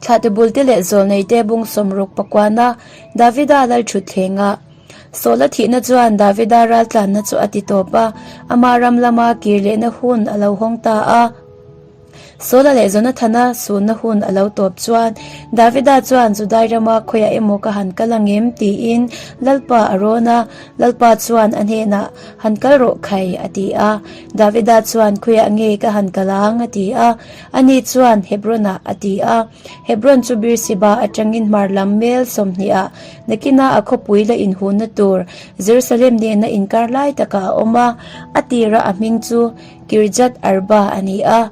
Thlahte bulte leh zawlneite bung 60 pakuana Davida lalthutthlengah Sawla thihna chuan Davida raltlanna chu a ti tawp a, ama ram lama kir lehna hun a lo hawng ta a. Sawla leh Jonathana sunna hun a lo tawp chuan Davida chuan Judai rama khawiah emaw ka han kal angem tiin Lalpa a rawn a, Lalpa chuan a hnenah, Han kal rawh khai, a ti a. Davida chuan, Khawiah nge ka han kal ang? a ti a. Ani chuan, Hebron-ah, a ti a. Hebron chu Beersheba atangin hmar lam mel 20 ah nakina a khawpui la inhunna tur Jerusalem nena inkar lai takah a awm a, a tira a hming chu Kirjath Arba a ni a.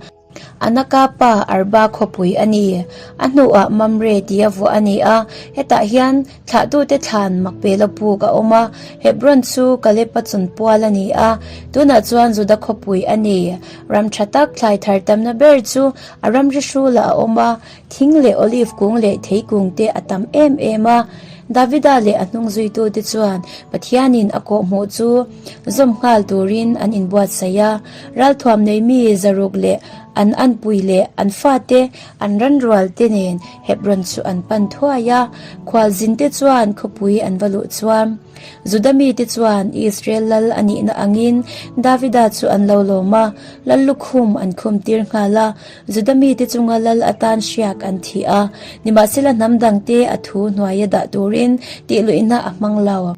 Anaka pa Arba khawpui a ni. A hnuah Mamre tia vuah a ni a, hetah hian thlahtute thlan Makpela puk a awm a, Hebron chu Kaleba chawnpual a ni a, tunah chuan Juda khawpui a ni. Ram tha tak thlai thar tamna ber chu A ramri hrulah a awm a, thing leh olive kung leh thei kung te a tam em em a. Davida leh a hnung zuitute chuan Pathianin a kawhhmuh chu zawm nghal turin an inbuatsaih a. Ralthuam nei mi zaruk leh an anpui leh an fate an ranrual te nen Hebron chu an pan thuai a. Khualzinte chuan khawpui an va luh chuan. Juda mite chuan Israel lal a nihna angin Davida chu an lo lawm a, lal lukhum an khum tir nghal a. Juda mite chunga lal atan hriak an thi a, nimahsela hnam dangte a thu hnuaia dah turin tihluihna a hmang lo.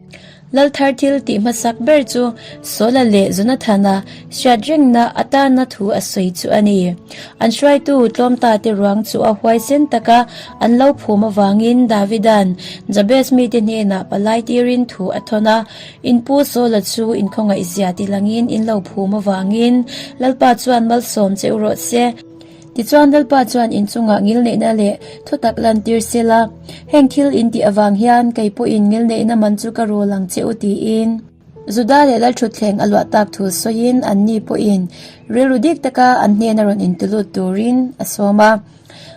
Lal thar thil tih hmasak ber chu Saula leh Jonathana hriat rengna atana thu a sawi chu a ni. An hruaitu tlawmtate ruang chu a huaisen taka an lo phum avangin Davida'n Jabes mite hnenah palai tirin thu a thawn a, In pu Saula chu in khawngaihzia ti langin in lo phum avangin Lalpa chuan malsawm che u rawh se. Tichuan Lalpa chuan in chungah ngilneihna leh thutak lantir se la, heng thil in tih avang hian kei pawhin ngilneihna man chu ka rul ang che u tiin. Juda leh Lalthutthleng a luah tak thu sawiin anni pawhin rilru dik taka an hnena rawn intulut turin a sawm a.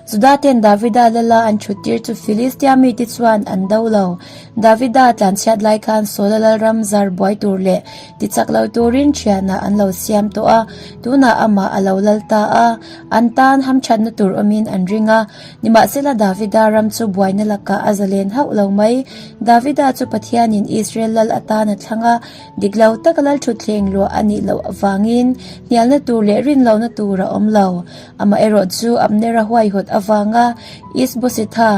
Juda ten Davida lala an thuttir chu Filistia mite chuan an do lo. Davida tlanchhiat lai khan Saula lalram zar buai tur leh tichak lo turin thianah an lo siam tawh a, tunah amah a lo lal ta a, an tan hamthatna tur awmin an ring a. Nimahsela Davida ram chu buaina lakah a zalen hauh lo mai. Davida chu Pathianin Israel lal atan a thlang a, dik lo taka lal thutthleng luah a nih loh avangin hnialna tur leh rin lohna tur a awm lo. Amaherawh chu Abnera huaihawt avanga Isbosetha,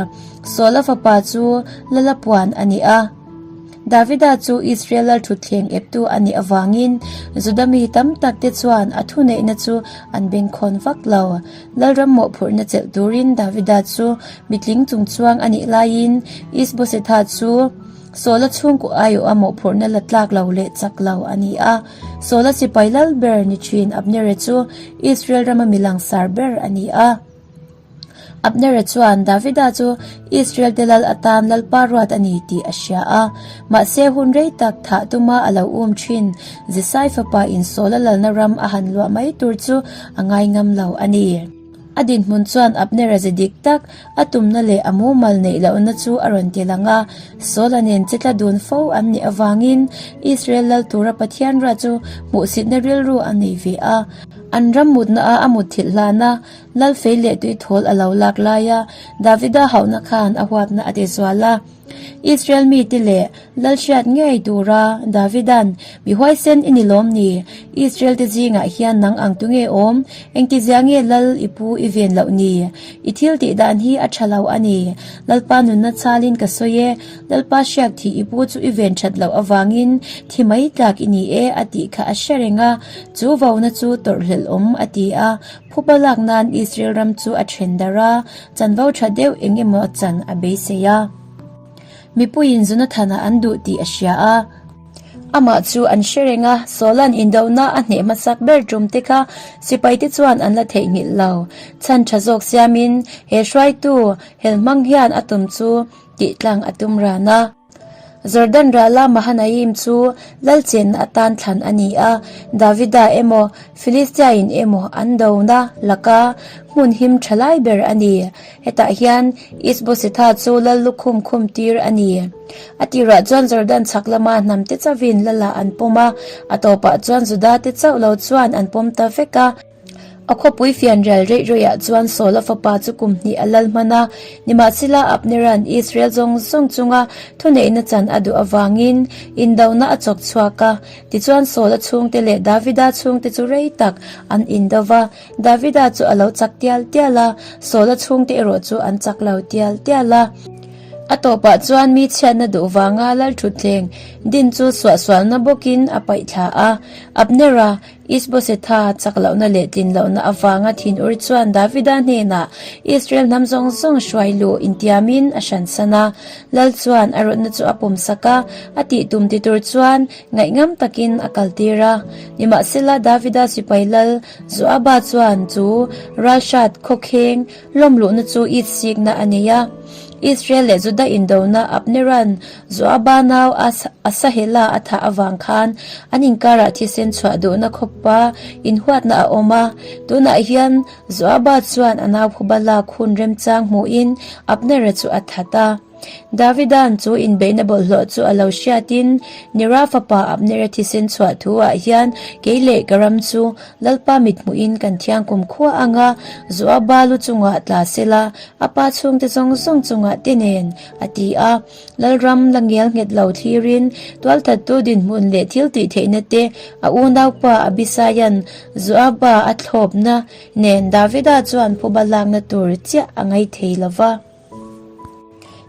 Saula fapa chu lala puan a ni a. Davida chu Israel lal thutthleng eptu a nih avangin Juda mi tam takte chuan a thuneihna chu an bengkhawn vak lo. Lalram mawhphurhna chelh turin Davida chu mitling chungchuang a nih laiin Isbosetha chu Saula chhungkaw aiawha mawhphurhna la tlak lo leh chak lo a ni a. Saula sipai lal ber ni thin Abnere chu Israel rama mi langsar ber a ni a. Abnera chuan Davida chu Israel-te lal atan Lalpa ruat a ni tih a hria a. Mahse, hun rei tak thah tuma a lo um thin Jesai fapa in Saula lalna ram a han luah mai tur chu a ngai ngam lo a ni. A dinhmun chuan Abnera ze dik tak a tumna leh a mumal neih lohna chu a rawn ti lang a. Saula nen che tla dun fo an nih avangin Israel lal tura Pathian ruat chu hmuhsitna rilru a nei ve a. An ram mutna a a mutthilh hlana Lalfei leh tuithawl a lo lak laia Davida hauhna khan a huatna a ti zual a. Israel mite leh Lal hriat ngei tura Davida'n, Mi huaisen i ni lawm ni? Israel te zingah hian nang ang tu nge awm? Engtizia nge Lal i pu i ven loh ni? I thil tih dan hi a tha lo a ni. Lalpa nunna chalin ka sawi e, Lalpa hriak thih i pu chu i ven that loh avangin thi mai tlak i ni e a tih kha a hre reng a, chu vona chu tawrhhlelh awm a ti a. Phuba lak nan Israel ram chu a then darh a, chanvo tha deuh eng emaw chan a beisei a. Mipuiin Jonathana an duh tih a hria a. Amah chu an hre reng a, Saula'n indohna a hneh hmasak ber tum te kha sipaite chuan an la theihnghilh lo. Chhan tha zawk siamin he hruaitu helhmang hian a tum chu tihtlang a tum ran a. Jordan rala Mahanaim chu lal chenna atan thlan a ni a, Davida emaw, Philistia-in emaw an dona laka hmun him tha lai ber a ni. Hetah hian Isbosetha chu lal lukhum khum tir a ni. A tirah chuan Jordan chhak lama hnamte chauhin lalah an pawm a, a tawpah chuan Juda te chauh lo chuan an pawm ta vek a. A khawpui fianrial reih rawihah chuan Saula fapa chu kum hnih a lal hman a, nimahsela Abnera'n Israel zawng zawng chunga thuneihna chan a duh avangin indona a chawk chhuak a. Tichuan Saula chhungte leh Davida chhungte chu rei tak an indo va, Davida chu a lo chak tial tial a, Saula chhungte erawh chu an chak lo tial tial a. A tawpah chuan mi chhiatna duh vanga lalthutthleng din chu suahsualna bawkin a paih thla a. Abnera, Isbosetha chak lohna leh tlin lohna avanga thinur chuan Davida hnenah Israel hnam zawng zawng hruai luh intiamin a hransan a. Lal chuan a rawtna chu a pawmsak a, a tih tum ti tur chuan ngaihngam takin a kaltir a. Nimahsela Davida sipai lal Joaba chuan chu ralhrat khawkheng lawmluhna chu itsikna a nei a. Israel leh Juda indona Abnera'n Joaba nau Asahela a thah avang khan an inkarah thisen chhuah duhna khawpa inhuatna a awm a. Tunah hian Joaba chuan a nau phuba lak hun remchang hmuhin Abnera chu a that a. Davida'n chu inbeihna bawlhhlawh chu a lo hriatin Nera fapa Abnera thisen chhuah thu-ah hian kei leh ka ram chu Lalpa mithmuhin kan thiang kumkhua anga Joaba lu chungah tla sela a pa chhungte zawng zawng chungah te nen, a ti a. Lalram la ngial nghet lo thlirin tualthattu dinhmun leh thil tih theihna te a unaupa Abisaia'n Joaba a thlawpna nen Davida chuan phuba lakna tur chiah a ngaih thei lo va.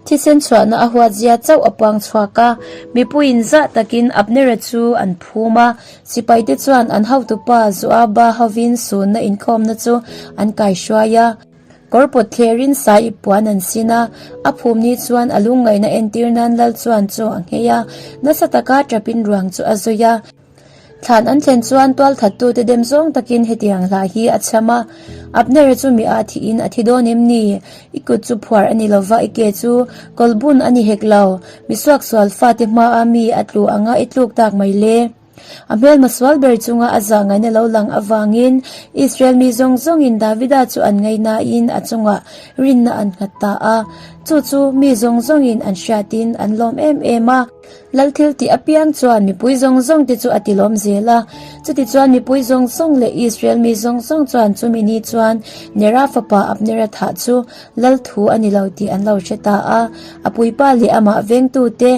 Thisen chhuahna a huatzia chauh a puang chhuak a, mipuiin zah takin Abnera chu an phum a, sipaite chuan an hotupa Joaba hovin sunna inkhawmna chu an kaihruai a. Kawr pawt thlerin sai ip puan an sin a, a phum ni chuan a lungngaihna entir nan lal chuan chaw a nghei a, nasa taka tapin ruang chu a zawi a. Thlan an thlen chuan tualthattute dem zawng takin hetiang hla hi a chham a, Abnera chu mi a thihin a thi dawn em ni? I kut chu phuar a ni lova, i ke chu kawlbun a ni hek lo. Mi suaksual fate hmaa mi a tlu anga i tluk tak mai le. A hmelma sual ber chunga a zah ngaihna lo lang avangin Israel mi zawng zawngin Davida chu an ngaihnain a chungah rinna an nghat ta a. Chu chu mi zawng zawngin an hriatin an lawm em em a. Lal thil tih apiang chuan mipui zawng zawng te chu a ti lawm zel a. Chutichuan mipui zawng zawng leh Israel mi zawng zawng chuan chumi ni chuan Nera fapa Abnera thah chu lal thu a ni lo tih an lo hre ta a. A puipa leh amah vengtute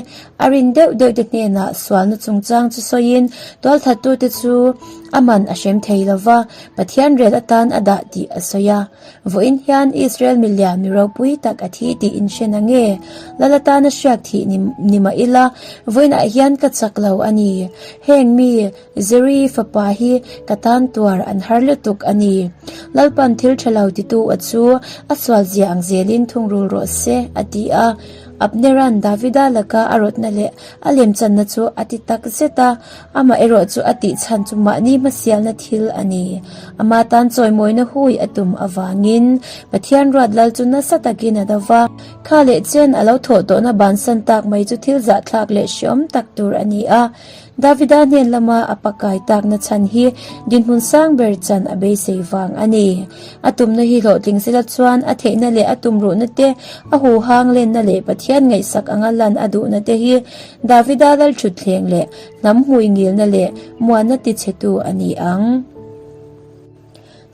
a rin deuh deuh te hnenah sualna chungchang chu sawiin tualthattute chu a man a hrem thei lo va, Pathian rel atan a dah tih a sawi a. Vawiin hian Israel milian mi ropui tak a thi tih in hre na nge? Lal atana hriak thih ni ni mah ila, vawiinah hian ka chak lo a ni. Heng mi Zeri fapa hi ka tan tuar an har lutuk a ni. Lalpan thil tha lo titu a chu a sual zia ang zelin thungrul rawh se, a ti a. Abnera'n Davida laka a rawtna leh a lemchanna chu a ti tak zet a. Amah erawh chu a tih chhan chu mahni hmasialna thil a ni. Ama tan chawimawina hui a tum avangin Pathian ruat lal chu nasa takin a do va. Kha leh chen a lo thawh tawhna bansan tak mai chu thil zahthlak leh hreawm tak tur a ni a. Davida hnen lama a pakai takna chhan hi dinhmun sang ber chan a beisei vang a ni. A tumna hi hlawhtling sela chuan a theihna leh a tumruhna te, a huhang lenna leh Pathian ngaihsak anga lan a duhna te hi Davida lal thutthleng leh hnam hmui ngilna leh muanna tichhetu a ni ang.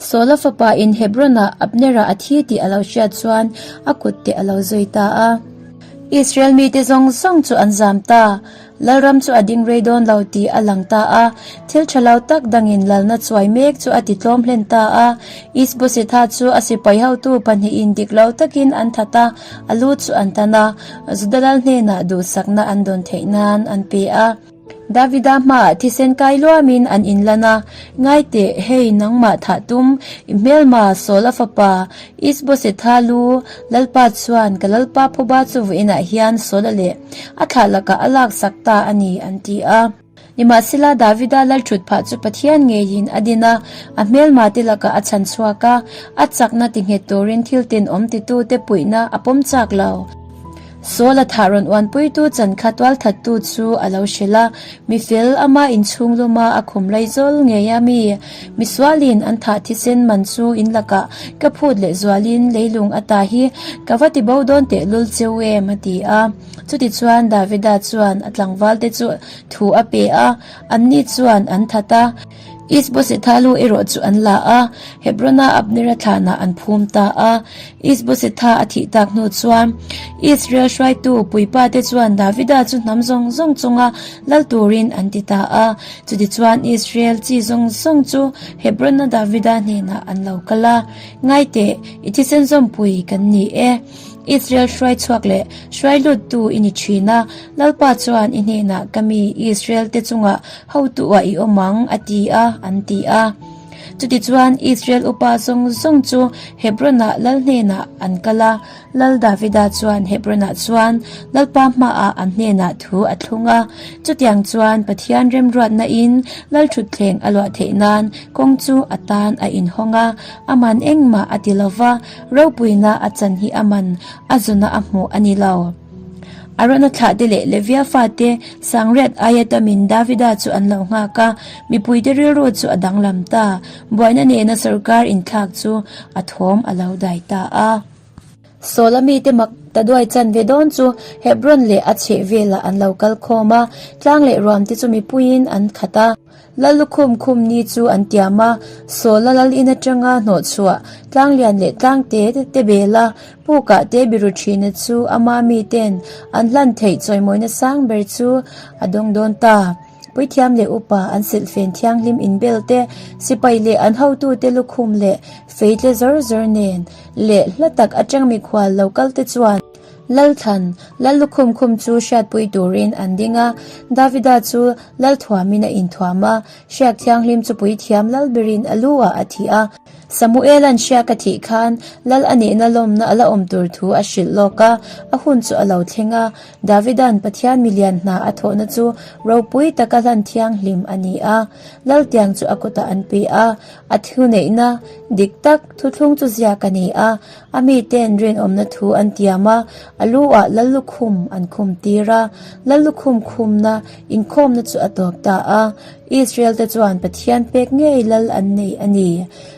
Saula fapa in Hebron-ah Abnera a thi tih a lo hriat chuan a kut te a lo zui ta a. Israel mite zawng zawng chu an zam ta. Lalram chu a ding rei dawn lo tih a lang ta a. Thil tha lo tak dangin lalna chuai mek chu a ti tlawm hlen ta a. Isbosetha chu a sipai hotu pahnihin dik lo takin an that a, a lu chu an tan a. Juda lal hnenah duhsakna an dawn theih nan an pe a. Davida hmaah thisen kai luamin an inlan a, Ngai teh, hei nangmah thah tum, i hmelma Saula fapa Isbosetha lu Lalpa chuan ka Lalpa phuba chu vawiinah hian Saula leh a thlah lakah a laksak ta a ni, an ti a. Nimahsela, Davida lal thut phah chu Pathian ngeiin a din a, a hmelma te lakah a chhan chhuak a, a chakna ti nghet turin thil tenawm titute puihna a pawm chak lo. Saul a thah rawn uanpuitu chan kha tualthattu chu a lo hrilh a, mi fel ama inchhung luma a khum laizawl ngei a mi, misualin an thah thisen man chu in lakah ka phut leh zualin leilung ata hi ka va ti bo dawn tehlul cheu em a ti a. Chutichuan Davida chuan a tlangvalte chu thu a pe a, anni chuan an that a. Isbosetha lu erawh chu an la a, Hebrona Abnera thlanah an phum ta a. Isbosetha a thih tak hnu chuan Israel hruaitu puipa te chuan Davida chu hnam zawng zawng chunga lal turin an ti ta a. Chutichuan Israel chi zawng zawng chu Hebrona Davida hnenah an lo kal a, Ngai teh, i thisen zawmpui kan ni e. Israel hruai chhuak leh hruai luttu i ni thin a, Lalpa chuan i hnenah ka mi Israel te chungah hotu ah i awm ang, a ti a, an ti a. Chutichuan Israel upa zawng zawng chu Hebron-ah lal hnenah an kal a, Lal Davida chuan Hebron-ah chuan Lalpa hmaah an hnenah thu a thlung a. Chutiang chuan Pathian remruatna-in Lal thutthleng a luah theih nan kawng chu a tan a inhawng a, aman engmah a ti lo va, Ropuina a chan hi a man a zuna a hmuh a ni lo. Arona thlahte leh Levia fate Sangriat aia tamin Davida chu an lo nghak a, mipuite rilru chu a danglam ta. Buaina nena sorkar inthlak chu a thawm a lo dai ta a. Saula mite mak ta duai chan ve dawn chu Hebron leh a chheh velah an lo kal khawm a, tlang leh ruamte chu mipuiin an khat a. Lal lukhum khum ni chu an tiam a, Sawla lal in atanga hnawh chhuah tlang lian leh tlang te te bel a, pukah te biru thina chu ama mi ten an hlan theih chawimawina sang ber chu a dawng dawn ta. Puithiam leh upa an silhfen thianghlim inbel te, sipai leh an hotute lukhum leh feitle zawr zawr nen leh hla tak atang mikhual lo kal te chuan, Lalthlan, Lal lukhum khum chu hriatpui turin an ding a, Davida chu Lal thuamin a inthuam a, hriak thianghlim chu puithiam Lalberin a lu ah a thih a. Samuela'n hriak a thih khan Lal a nihna lawmna a la awm tur thu a hrilh lawk a, a hun chu a lo thleng a. Davida'n Pathian milian hna a thawhna chu ropui taka hlan thianghlim a ni a, Lal tiang chu a kutah an pe a, a thuneihna dik tak thuthlung chu ziak a ni a. A mite'n rinawmna thu an tiam a, a lu ah Lal lukhum an khum tir a. Lal lukhum khumna inkhawmna chu a tawp ta a. Israel te chuan Pathian pek ngei lal an nei a ni.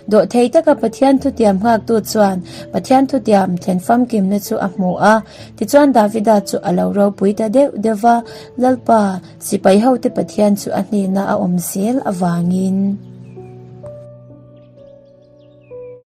Dawhthei taka Pathian thutiam nghaktu chuan Pathian thutiam thlen famkimna chu a hmu a. Tichuan Davida chu a lo ropui ta deuh deuh va, Lalpa, sipai hote Pathian chu a hnena a awm zel avangin.